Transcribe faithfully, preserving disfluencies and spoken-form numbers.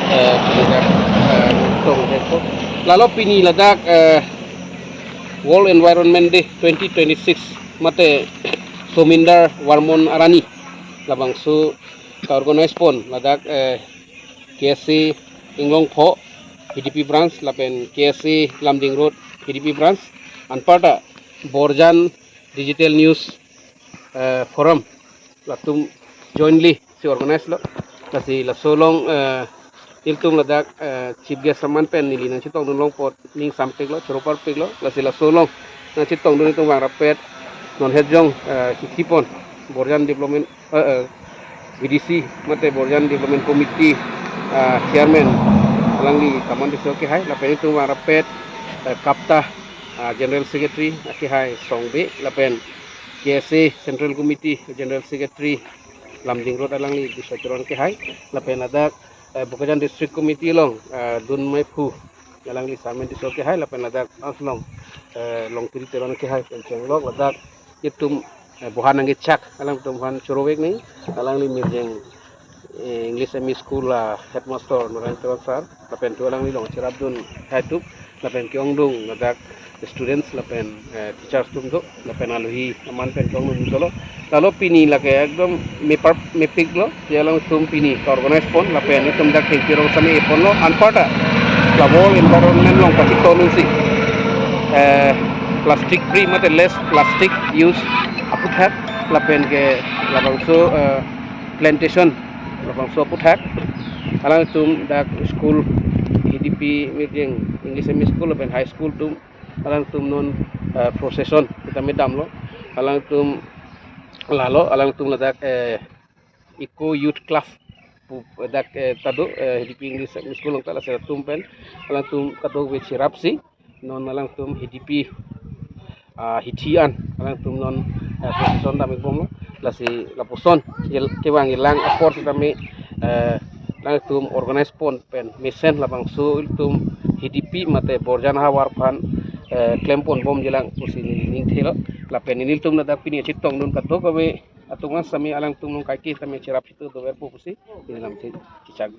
Eh, pini dak, eh, tong deko. Lalo pini ladak, eh, World Environment Day twenty twenty-six mate Sominder Varmon Arani labangso ka-organize pon ladak, eh, K S A Inglongpho H D P branch lapen K S A Lumding Road H D P branch anparta Borjan Digital News, eh, Forum latum jointly si organize lo. Lasi laso along, eh, ilitum ladak, eh, chief guest aman pen neli nangchetongdun long apot ning sampik lo, choro parpik lo. Lasi laso along nangchetongdun itum vang rapet non hetjong, eh, hithi pon Borjan Development, eh, eh, B D C mate Borjan Development Committee, eh, chairman alangli Kaman Tisso akehai lapen itum vang rapet, eh, KAPTA, eh, General Secretary akehai Songbe lapen K S A Central Committee General Secretary Lumding Road alangli Biswa Teron akehai lapen ladak, eh, Bokajan District Committee along, eh, Dunmai Phu alangli Sarmen Tisso akehai lapen ladak along, eh, Longtiri Teron akehai pen chenglok ladak itum, eh, bohan nangkechak alangtum aphan choro vek nang alangli Mirjeng, eh, English M E School, ah, headmaster Narayan Teron sir lapen tu alangli along cherapdun hai tup lapen ke-ongdung ladak students lapen, eh, teachers atum do lapen alohi aman pen ke-ongdung dolo. Lalo pini lake ekdom mepar mepik lo, ya alangtum pini ka-organize pon lapen itum dak thengpi rong sami pon lo anparta la World Environment along kachitong si, eh, plastic free mate less plastic use aputhak lapen ke labangso, eh, plantation labangso aputhak alangtum dak school H D P Mirjeng English M E School lapen high school atum alangtum non, eh, procession sitame damlo. Alangtum lalo alangtum ladak, eh, Eco Youth Club pu dak, eh, ta do, eh, H D P English School along ta lasi latum pen alangtum kadokave cherap si non alangtum H D P, ah, hithi an alangtum non, eh, procession dam-ik bomlo. Lasi lapuson jel kevang ilang apor sitame, eh, alangtum organize pon pen mesen labangso ilitum H D P mate Borjan ahavar aphan, eh, klem pon bomjilang pusi neli ning thelo. Lapen nelitum ladak pini chetongdun kadokave atum an sami alangtum along kaike tame cherap chitu doverpo pusi neli lamthe kechak.